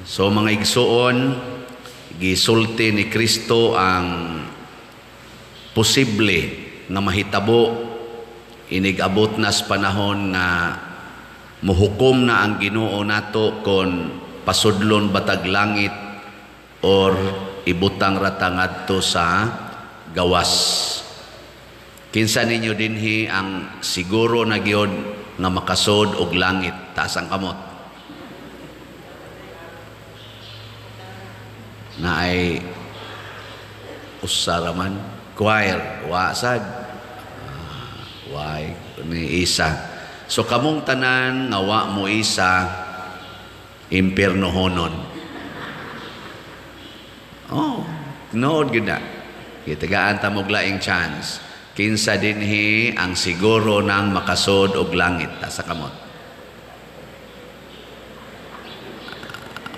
So mga igsuon, gisulti ni Kristo ang posible nga mahitabo inig-abot na sa panahon nga muhukom na ang Ginoo nato kon pasudlon batag langit or ibutang rata ngadto sa gawas. Kinsa ninyo dinhi ang siguro na gyud nga makasod og langit? Taas ang kamot. Na ay usa ra man choir, wa sad. Why ni isa. So kamong tanan nga wa mo isa, impiernohonon. Oh, nood gyud na. Gitagaan ta mo laing chance. Kinsa dinhi ang siguro nang makasod og langit? Taas sa kamot.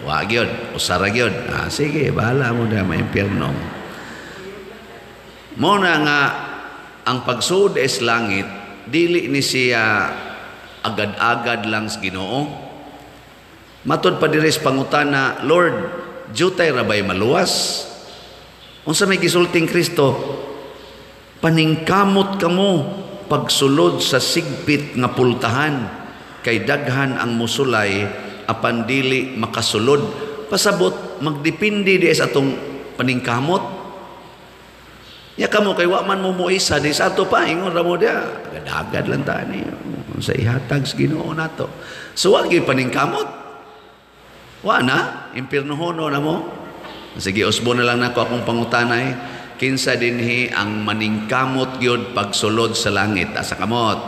Wa gyud, usa ra gyud. Sige, bahala mo na maimpierno. Mo na nga ang pagsud is langit dili ni siya agad-agad lang sa Ginoo. Matod pa diri sa pangutana, "Lord, jutay ra bay maluwas?" Unsa may gisulting Kristo? "Paningkamot kamo pagsulod sa sigpit nga pultahan, kay daghan ang musulay apan dili makasulod." Pasabot magdepende di sa atong paningkamot. Ya kamo kay wa man mo moisa di sa ato pa ingon ra mo dia, agad-agad lang ta ni sa ihatag sa Ginoo nato. So wa gyud paningkamot. Wa na impiernohono na mo. Sige, usbo na lang nako akong pangutanay. Kinsa dinhi ang maningkamot gyud pagsulod sa langit? Asa kamot.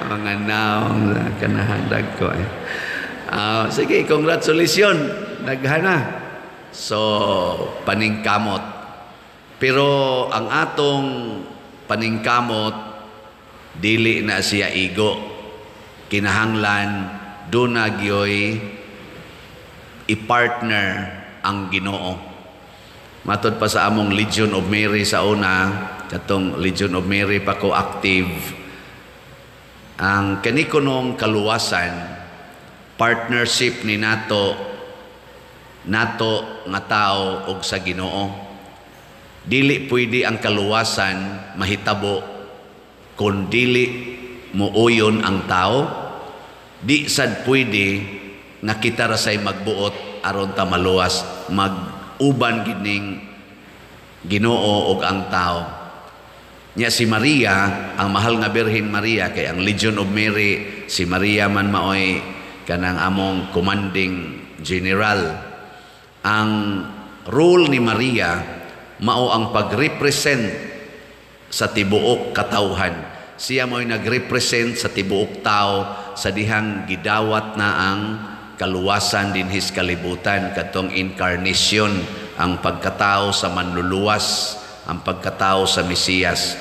Mga naong kanahandag ko eh. Sige, congratulations. Daghana. So, paningkamot. Pero ang atong paningkamot, dili na siya igo. Kinahanglan, duna gyoy i-partner ang Ginoo. Matod pa sa among Legion of Mary sa una, katong Legion of Mary pa ko active, ang kanikunong kaluwasan, partnership ni nato, nato nga tao og sa Ginoo. Dili pwede ang kaluwasan mahitabo kung dili muuyon ang tao. Di sad pwede nga kita ra say magbuot aron ta maluwas, mag-uban gining Ginoo og ang tao. Nya si Maria, ang mahal nga Birhen Maria, kay ang Legion of Mary, si Maria man maoy kanang among commanding general. Ang role ni Maria mao ang pag-represent sa tibuok katawhan. Siya mo'y nag-represent sa tibuok tao sa dihang gidawat na ang kaluwasan dinhis kalibutan, katong incarnation, ang pagkatao sa manluluwas, ang pagkatao sa Mesiyas.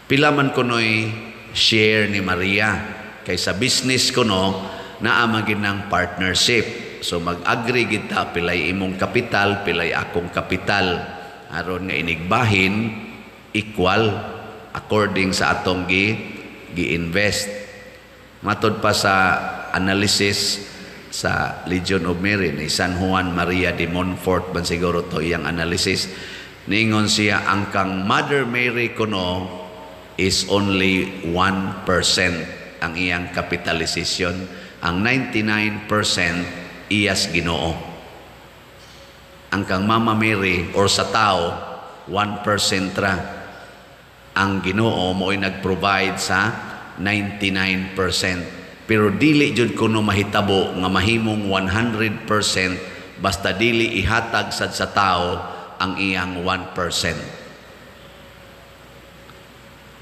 Pila man kuno'y share ni Maria kay sa business kuno naa man gid ng partnership. So mag-agree gid ta, pilay imong kapital, pilay akong kapital, aron nga inigbahin equal according sa atong gi-invest. Matod pa sa analysis sa Legion of Mary ni San Juan Maria de Montfort ban siguro to iyang analysis, ningon siya ang kang Mother Mary kuno is only 1% ang iyang capitalization, ang 99% iyas Ginoo. Ang kang Mama Mary or sa tao 1% ra, ang Ginoo mo'y nag-provide sa 99%. Pero dili jud kuno mahitabo nga mahimong 100% basta dili ihatag sad sa tao ang iyang 1%.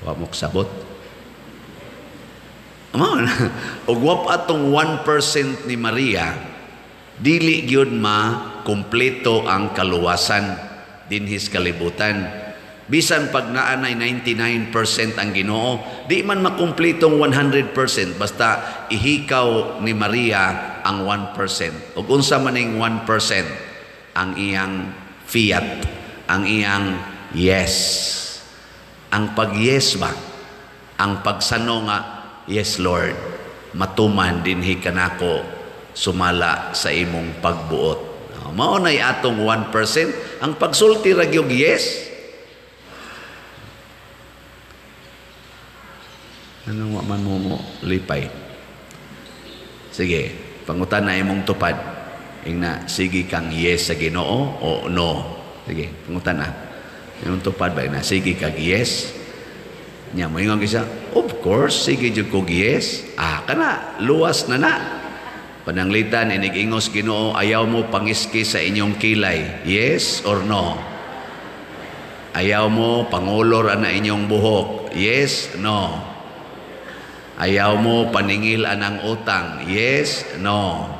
Wa mo kasabot? Mao na. Ug wa pa atong 1% ni Maria, dili gyud ma kumpleto ang kaluwasan dinhis kalibutan. Bisan pag naa nay 99% ang Ginoo, di man makumpletong 100% basta ihikaw ni Maria ang 1%. Ug unsa man ning 1%? Ang iyang fiat, ang iyang yes. Ang pag-yes ba? Ang pagsano nga, "Yes Lord." matuman dinhi kanako sumala sa imong pagbuot. Mao nay atong 1%, ang pagsulti ra gyud yes. Anong wa man mo lipay? Sige, pangutan na imong tupad. Ingna, sige kang yes sa Ginoo o no? Sige, pangutan na. Imong tupad ba na sige kag yes? Nya moingon kisa, of course, sige jud kog yes. Ah, kana luwas na na. Pananglitan inig-ingos Ginoo, ayaw mo pangiski sa inyong kilay. Yes or no? Ayaw mo pangulor ana inyong buhok. Yes, no? Ayaw mo paningil anang utang. Yes, no?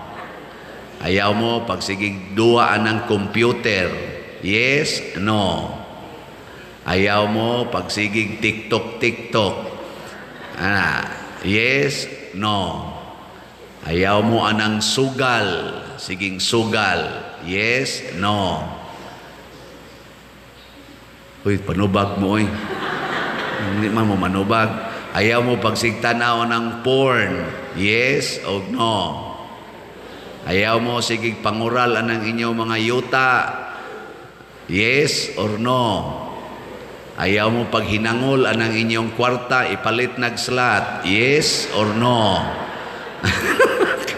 Ayaw mo pagsigig duwa anang computer. Yes, no? Ayaw mo pagsigig TikTok TikTok. Ah, yes, no? Ayaw mo anang sugal, siging sugal. Yes, no? Uy, panubag mo oy. Hindi man mo manubag. Ayaw mo pagsigtanaw ng porn. Yes o no? Ayaw mo sigig pangural anang inyong mga yuta. Yes or no? Ayaw mo paghinangol anang inyong kwarta, ipalit nagslot. Yes or no?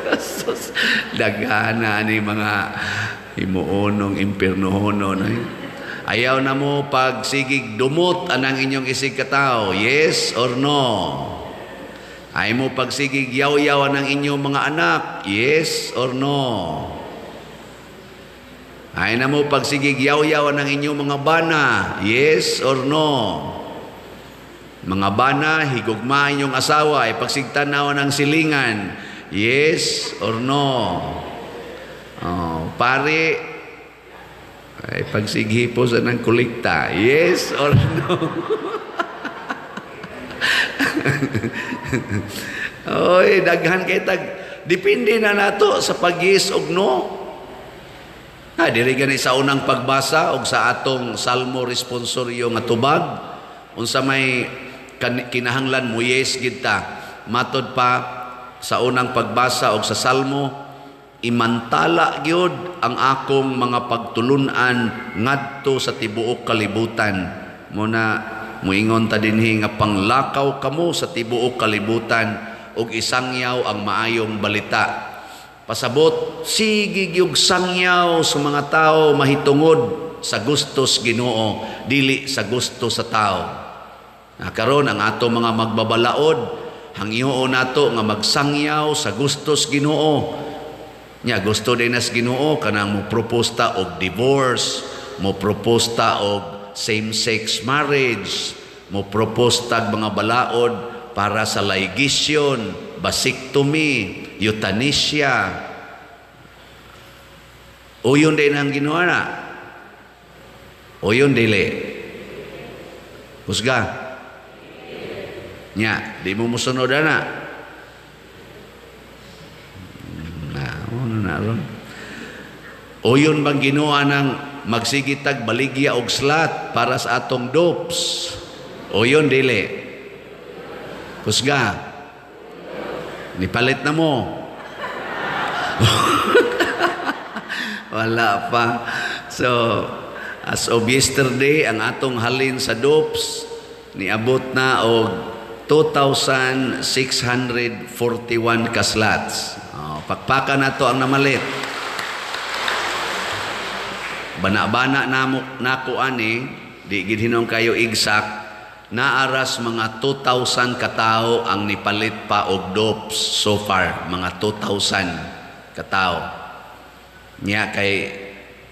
Kasos, daghana ni mga himuonong impiernohonon. Ayaw na mo pagsigig dumot anang inyong isig katao. Yes or no? Ayaw mo pagsigig yaw-yaw anang inyong mga anak. Yes or no? Ayaw na mo pagsigig yaw-yaw anang inyong mga bana. Yes or no? Mga bana, higugma inyong asawa, ay pagsigtanaw ng silingan. Yes or no? Oh, pare, ay pagsighipo sa ng kolekta. Yes or no? Oy, daghan kay tag. Depende na nato sa pag-yes og no. Ha, diri gani sa unang pagbasa og sa atong Salmo responsorio nga tubag, unsa may kinahanglan mo yes gid ta. Matod pa sa unang pagbasa og sa Salmo, imantala gyud ang akong mga pagtulun-an ngadto sa tibuok kalibutan. Muna muingon ta dinhi nga panglakaw kamo sa tibuok kalibutan ug isangyaw ang maayong balita. Pasabot, sige gyud sangyaw sa mga tao mahitungod sa gustos Ginoo, dili sa gusto sa tao. Na karon ang ato mga magbabalaod, hangyoon nato nga magsangyaw sa gustos Ginoo. Nya gusto din nas Ginoo kanang mo proposta og divorce, mo proposta og same-sex marriage, mo proposta og mga balaod para sa ligasyon, vasectomy, euthanasia. Uyon din ang Ginoo na. Uyon dili. Husga. Nya, di mo musunod ana. Na, ano na ron. Uyon bang Ginoo nang magsigitag baligya og slot para sa atong dopes? Uyon dili. Husga. Nipalit na mo. Wala pa. So, as of yesterday, ang atong halin sa dopes niabot na og 2,641 ka slots. Oh, pakpakan na to ang namalit. Bana-bana nako ani, di gid hinon kayo exact, naaras mga 2,000 katao ang nipalit pa og dopes so far, mga 2,000 katao. Nya kay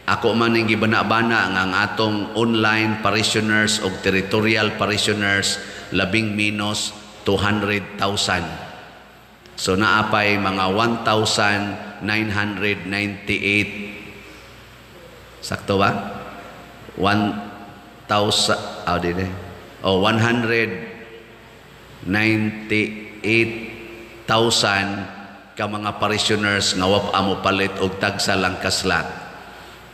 ako man ning gibana-bana nga ang atong online parishioners og territorial parishioners labing minus 200,000. So naapay mga 1,998. Sakto ba? 1,000, oh, di. Oh, 198,000 ka mga parishioners nga wa pa mo palit og tagsa lang kaslat.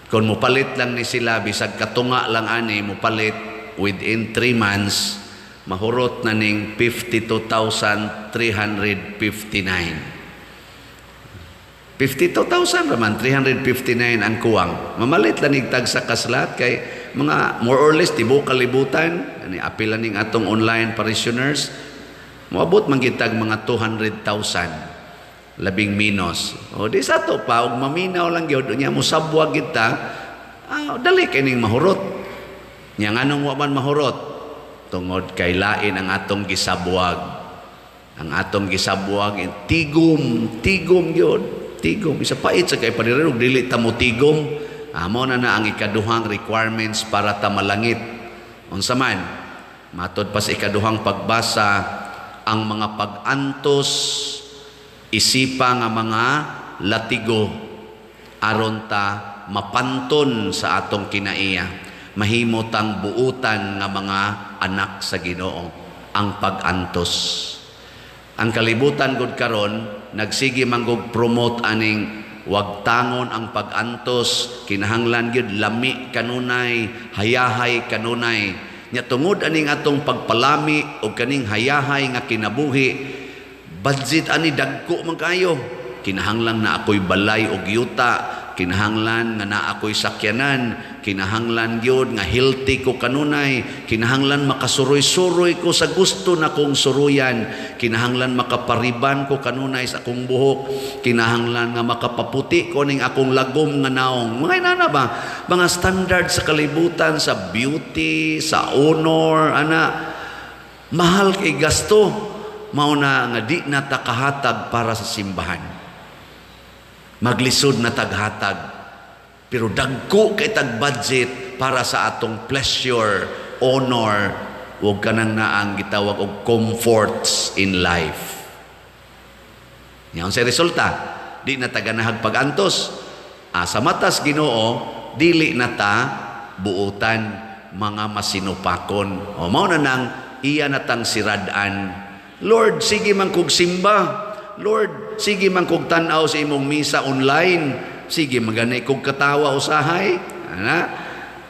Kung mopalit lang ni sila, bisag katunga lang ani mopalit within 3 months, Mahurot na ning 52,359. 52,000 raman, 359 ang kuwang. Mamalit lang tag sa kaslat kay mga more or less tibuok kalibutan, ani apil ning atong online parishioners, moabot man gitag mga 200,000 labing minus. O di sa to pa og maminaw lang gyud nya, mosabwag kita, dali kay ning mahurot. Nya nganong wa man mahurot? Tungod kay lain ang atong gisabwag. Ang atong gisabwag tigom, tigom gyud. Tigom isa pait sa kay panirog dili ta mo tigom. Amo na na ang ikaduhang requirements para ta malangit. Unsa man? Matod pa sa ikaduhang pagbasa, ang mga pag-antos isipa nga mga latigo aron ta mapanton sa atong kinaiya, mahimo tang buutan nga mga anak sa Ginoo. Ang pag-antos, ang kalibutan gud karon nagsige manggug promote aning wag tangon ang pag-antos, kinahanglan gyud lami kanunay, hayahay kanunay. Nya tungod aning atong pagpalami og kaning hayahay nga kinabuhi, budget ani dagko man kayo. Kinahanglan na ako'y balay og yuta, kinahanglan nga naa ako'y sakyanan, kinahanglan gyud nga healthy ko kanunay, kinahanglan makasuroy-suroy ko sa gusto na kong suruyan, kinahanglan makapariban ko kanunay sa akong buhok, kinahanglan nga makapaputi ko ning akong lagom nga naong. Mga inana ba? Mga standard sa kalibutan, sa beauty, sa honor, ana, mahal kay gasto. Mao na nga di na ta kahatag para sa simbahan. Maglisod na taghatag, pero dagko kay tag budget para sa atong pleasure, honor, ug kanang naang gitawag og comforts in life. Nya unsay resulta? Di na ta ganahag pag-antos. Sa matas Ginoo, dili na ta buutan, mga masinupakon. O mao na nang iya na tang sirad-an. Lord, sige man kog simba. Lord, sige man kog tan-aw sa imong misa online. Sige maganay kog katawa usahay. Ana,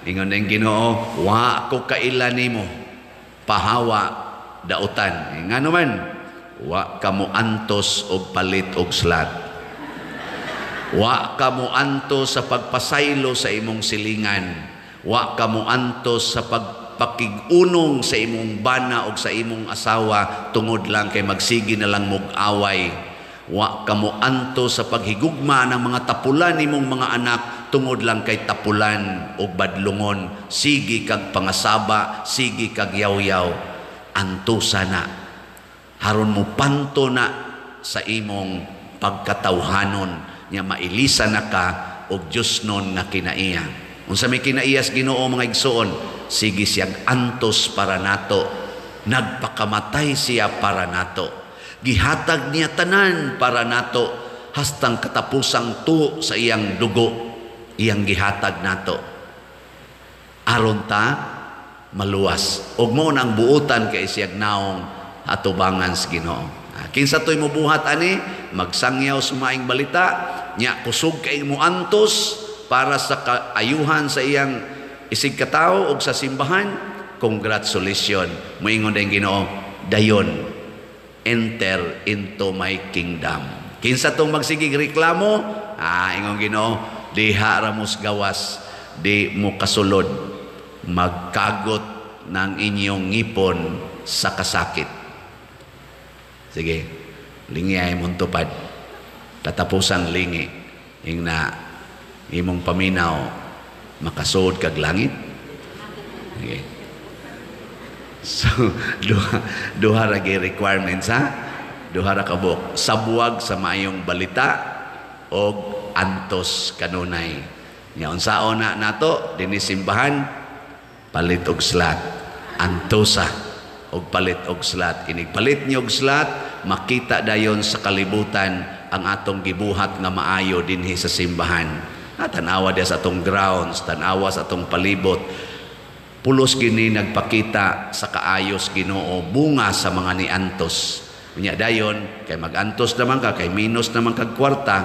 ingon ang Ginoo, wa ko kaila nimo. Pahawa dautan. Ngano man, wa ka mo antos og palit og slat. Wa ka mo antos sa pagpasaylo sa imong silingan. Wa ka mo antos sa pagpakig-unong sa imong bana og sa imong asawa tungod lang kay magsige na lang mog away. Wa ka mo antos sa paghigugma ng mga tapulan nimong mga anak tungod lang kay tapulan og badlungon. Sige kag pangasaba, sige kag yaw-yaw. Antosa na. Haron mo panto na sa imong pagkatawhanon nya mailisa na ka og Dios nun nga kinaiya. Unsa may kinaiyas Ginoo, mga igsoon? Sige siyang antos para nato. Nagpakamatay siya para nato. Gihatag niya tanan para nato hastang katapusang tuo sa iyang dugo iyang gihatag nato aron ta maluwas. Ug mao nang buutan kay siyag naong atubangan sa Ginoo. Kinsa toy mobuhat ani, magsangyaw sa maayong balita nya kusog kay mo antos para sa kaayuhan sa iyang isig katawo og sa simbahan, congratulations. Moingon din Ginoo, dayon, enter into my kingdom. Kinsa tong magsigig reklamo, ingon Ginoo, diha ra mos gawas, di mo kasulod, magkagot ng inyong ngipon sa kasakit. Sige, lingi ay mong tupad. Katapusang lingi, ing na imong paminaw, makasuod kag langit. Sige. So, duha ra gyud requirements, ha? Duha ra kabuok. Sabuwag sa maayong balita og antos kanunay. Nya unsaon na nato dinhi simbahan, palit og slat. Antosa og palit og slat. Inig palit niyo og slat, makita dayon sa kalibutan ang atong gibuhat nga maayo dinhi sa simbahan. Tanawa diya sa atong grounds, tanawa sa atong palibot. Pulos gini nagpakita sa kaayos Ginoo bunga sa mga niantos. Unya dayon kay magantos naman ka, kay minus naman kag kwarta,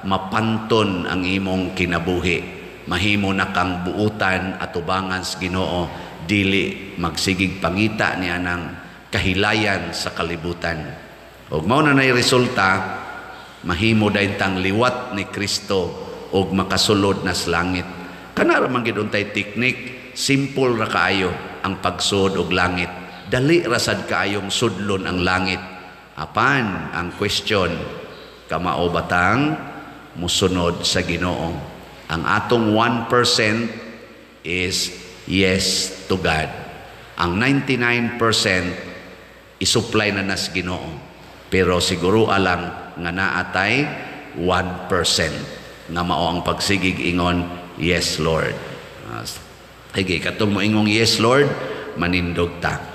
mapanton ang imong kinabuhi. Mahimo na kang buutan atubangan sa Ginoo, Dili magsigig pangita niya ng kahilayan sa kalibutan. Ug mao na nay resulta, mahimo dayon tang liwat ni Kristo ug makasulod na sa langit. Kana ra man gid untay teknik, simple ra kaayo ang pagsud og langit. Dali ra sad kaayong sudlon ang langit. Apan ang question, kamao batang musunod sa Ginoo? Ang atong 1% is yes to God. Ang 99% isupply na nas Ginoo. Pero siguro alang nga naatay 1% nga mao ang pagsigig ingon, "Yes, Lord." Sige, katong moingong "Yes, Lord," manindog ta.